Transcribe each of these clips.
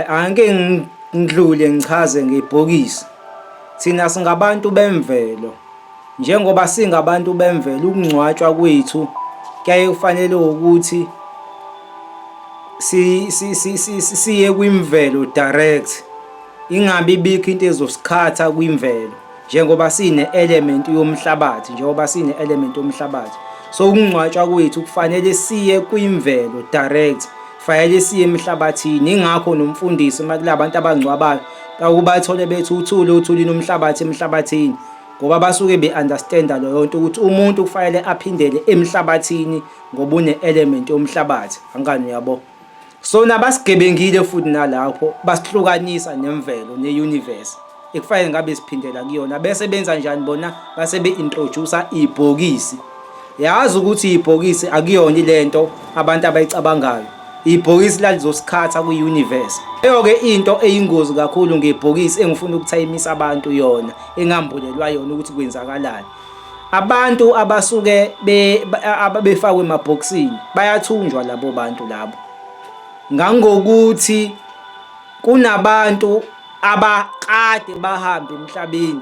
Angike ngidlule ngichaze ngebhokisi. Thina singabantu bemvelo. Njengoba singabantu bemvelo ukungcwatshwa kwethu kuyaye kufanele ukuthi si si si siye kwimvelo direct. Ingabi bikho into ezosikhatha kwimvelo njengoba sine element yomhlabathi, njengoba sine element yomhlabathi. So ukungcwatshwa kwethu kufanele siye kwimvelo direct, fanele siye emhlabathini. Ingakho nomfundisi uma kulabantu abangcwabayo bakubathole bethi uthule uthulini umhlabathi emhlabathini, ngoba basuke be-understanda leyo nto ukuthi umuntu kufanele aphindele emhlabathini ngoba une-element yomhlabathi. Angani uyabo? So nabasigebengile futhi nalapho basihlukanisa nemvelo ne-universe ekufanele ngabe siphindela kuyona. Bese benza njani bona? Base be-introduce ibhokisi. Yazi ukuthi ibhokisi akuyona ilento abantu abayicabangayo. Ibhokisi lalizosikhatha kwi-universe. Leyo-ke into eyingozi kakhulu ngebhokisi engifuna ukuthayimisa abantu yona, engambulelwa yona ukuthi kwenzakalani. Abantu abasuke befakwe emabhokisini bayathunjwa labo bantu labo. Ngangokuthi kunabantu abakade bahamba emhlabeni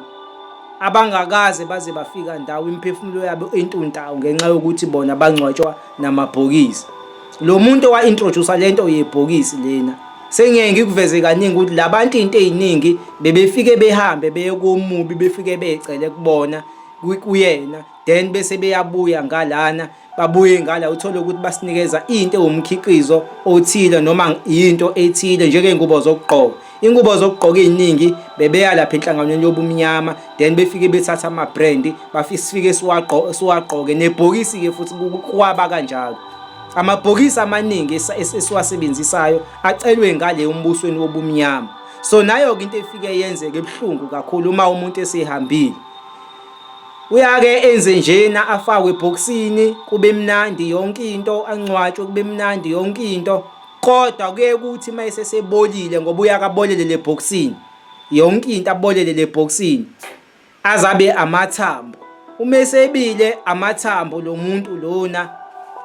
abangakaze baze bafika ndawo, imiphefumulo yabo intuntawu ngenxa yokuthi bona bangcwatshwa namabhokisi. Lo muntu owa-introduce lento yebhokisi lena, sengiye ngikuveze kaningi ukuthi labantu into eziningi bebefike behambe beye komubi, befike becele kubona kuyena, then bese beyabuya ngalana, babuye ngala, uthole ukuthi basinikeza into ewumkhiqizo othile noma into ethile njengey'ngubo zokugqoka. Ingubo zokugqoka ey'ningi bebeya lapha enhlanganweni yobumnyama, then befike bethatha ama-brand, bafike siwagqoke. Nebhokisi-ke futhi kwaba kanjalo. Amabhokisi amaningi esiwasebenzisayo acelwe ngale embusweni wobumnyama. So nayo-ke into efike yenzeke ebuhlungu kakhulu uma umuntu esehambile. Uyake enze njena afakwe ebhokisini kube mnandi yonke into, angcwatshwe kube mnandi yonke into. Kodwa kuye kuthi uma esesebolile, ngoba uyake abolele le bhokisini, yonke into abolele le bhokisini, azabe amathambo. Uma esebile amathambo lo muntu lona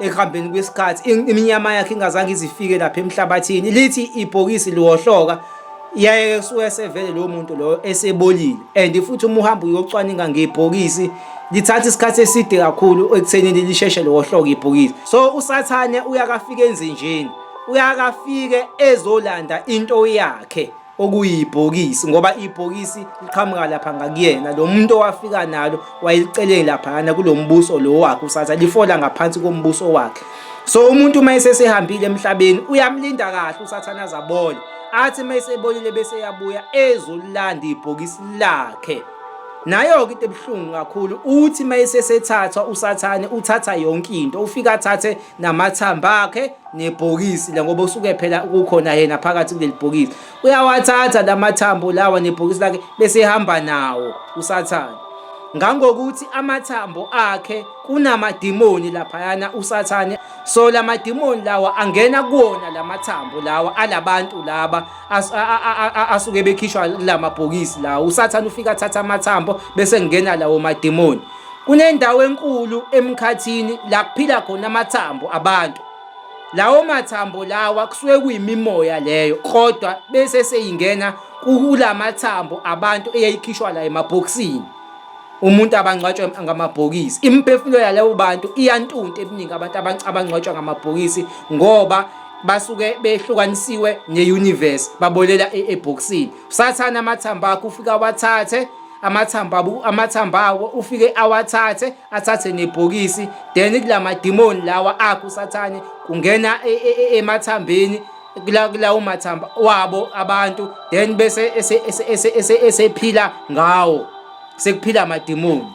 ekuhambeni kwesikhathi iminyama yakhe ingazange izifike lapha emhlabathini, lithi ibhokisi liwohloka, iyaye kusuke sevele lowo muntu loyo esebolile. And futhi uma uhamba uyocwaninga ngebhokisi lithatha isikhathi eside kakhulu ekuthenini lisheshe liwohloka ibhokisi. So uSathane uyakafika enzenjeni, uyakafike ezolanda into yakhe okuyibhokisi, ngoba ibhokisi liqhamuka lapha ngakuyena lo muntu owafika nalo, wayelicele laphana kulo mbuso lo wakhe uSathane, lifola ngaphansi kombuso wakhe. So umuntu uma esesehambile emhlabeni uyamlinda kahle uSathane azabole, athi uma esebolile bese eyabuya ezolanda ibhokisi lakhe. Nayo-ke into ebuhlungu kakhulu, uthi uma esesethathwa uSathane uthatha yonke into, ufike athathe namathambo akhe nebhokisi la, ngoba usuke phela kukhona yena phakathi kuleli bhokisi. Uyawathatha lamathambo lawa nebhokisi lakhe bese ehamba nawo uSathane. Ngangokuthi amathambo akhe kunamadimoni laphayana uSathane. So lamadimoni lawa angena kuwona lamathambo lawa alabantu laba asuke bekhishwa kulamabhokisi lawa. USathane ufika athatha amathambo bese kungena lawo madimoni. Kunendawo enkulu emkhathini la kuphila khona amathambo abantu. Lawo mathambo lawa kusuke kuyimimoya leyo, kodwa bese seyingena kulamathambo abantu eyayikhishwa la emabhokisini. Umuntu abangcwatshwa ngamabhokisi, imiphefumulo yalabo bantu iyantunta ebuningi abantu abangcwatshwa ngamabhokisi, ngoba basuke behlukanisiwe ne-universe, babolela ebhokisini. Usathane amathambo akho ufike awathathe amathambo abo, amathambo awo ufike awathathe, athathe nebhokisi, then kulamadimoni lawa akho uSathane kungena emathambeni kulawo mathambo wabo abantu, then bese esephila ngawo, sekuphila amadimoni.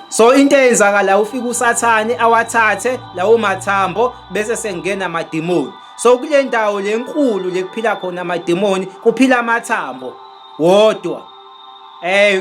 So into eyenzakala, ufika uSathane awathathe lawo mathambo bese sengena amadimoni. So kule ndawo lenkulu lekuphila khona amadimoni kuphila amathambo wodwa.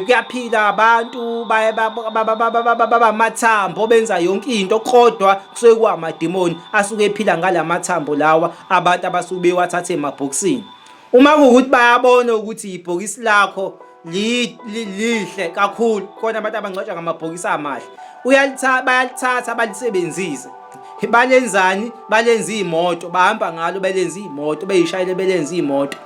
Kuyaphila abantu baye babamathambo benza yonke into, kodwa kusuke kuwamadimoni asuke ephila ngalamathambo lawa abantu abasuke bewathathe emabhokisini. Uma kuwukuthi bayabona ukuthi ibhokisi lakho lihle kakhulu, khona abantu abangcwatshwa ngamabhokisi amahle, uyalithatha, bayalithatha balisebenzise. Balenzani? Balenza iy'moto, bahamba ngalo belenza iy'moto, bey'shayele belenza iy'moto.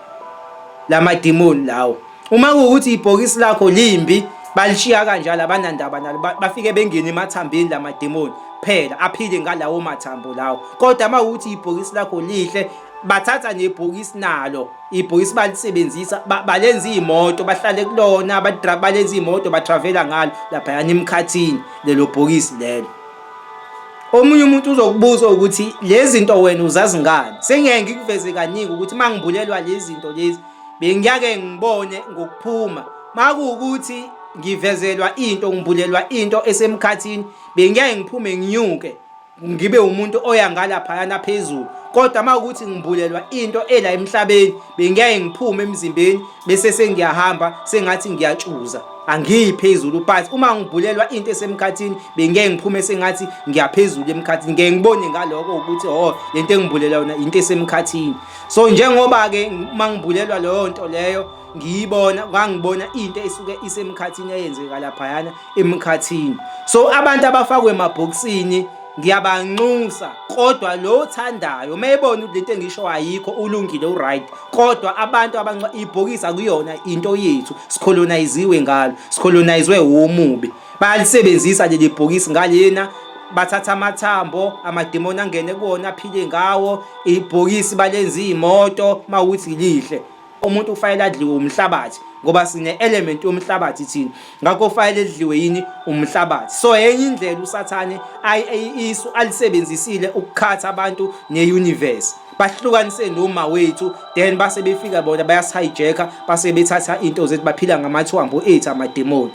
Lamadimoni lawo. Uma kuwukuthi ibhokisi lakho limbi balishiya kanjalo abanandaba nalo bafike bengene emathambeni lamademoni phela aphile ngalawo mathambo lawo kodwa uma ukuthi ibhokisi lakho lihle bathatha nebhokisi nalo ibhokisi balisebenzisa balenza iy'moto bahlale kulona balenza iy'moto batravela ngalo laphayana emkhathini lelo bhokisi lelo omunye umuntu uzokubuza ukuthi lezi zinto wena uzazi ngani sengiyeke ngikuveze kaningi ukuthi uma ngibulelwa lezi zinto lezi bengiyake ngibone ngokuphuma makuwukuthi ngivezelwa into ngibulelwa into esemkhathini bengiyake ngiphume nginyuke ngibe umuntu oya ngalaphayana phezulu kodwa uma ukuthi ngibulelwa into ela emhlabeni bengiyake ngiphume emzimbeni bese sengiyahamba sengathi ngiyatshuza angiyi phezulu but uma ngibulelwa into esemkhathini bengiyake ngiphume sengathi ngiyaphezulu emkhathini ngeke ngibone ngaloko ukuthi oh lento engibulelwa yona into esemkhathini so njengoba ke uma ngibulelwa leyo nto leyo ngiyibona ngangibona into esuke isemkhathini eyenzeka laphayana emkhathini so abantu abafakwe emabhokisini ngiyabanxusa kodwa lo othandayo uma ebona ukuthi lento engisho ayikho ulungile uright kodwa abantu abanca ibhokisi akuyona into yethu sikholoniziwe ngalo sikholonizwe womubi bayalisebenzisa leli bhokisi ngalena bathatha amathambo amademoni angene kuwona aphile ngawo ibhokisi balenza iy'moto uma ukuthi lihle umuntu kufanele adliwe umhlabathi ngoba sine-element yomhlabathi thina ngakho kufanele edliwe yini umhlabathi so enye indlela usathane isu alisebenzisile ukukhatha abantu ne-universe bahlukanise noma wethu then base befika bona bayasihijacka base bethatha into zethu baphila ngamathwambo ethu amademoni.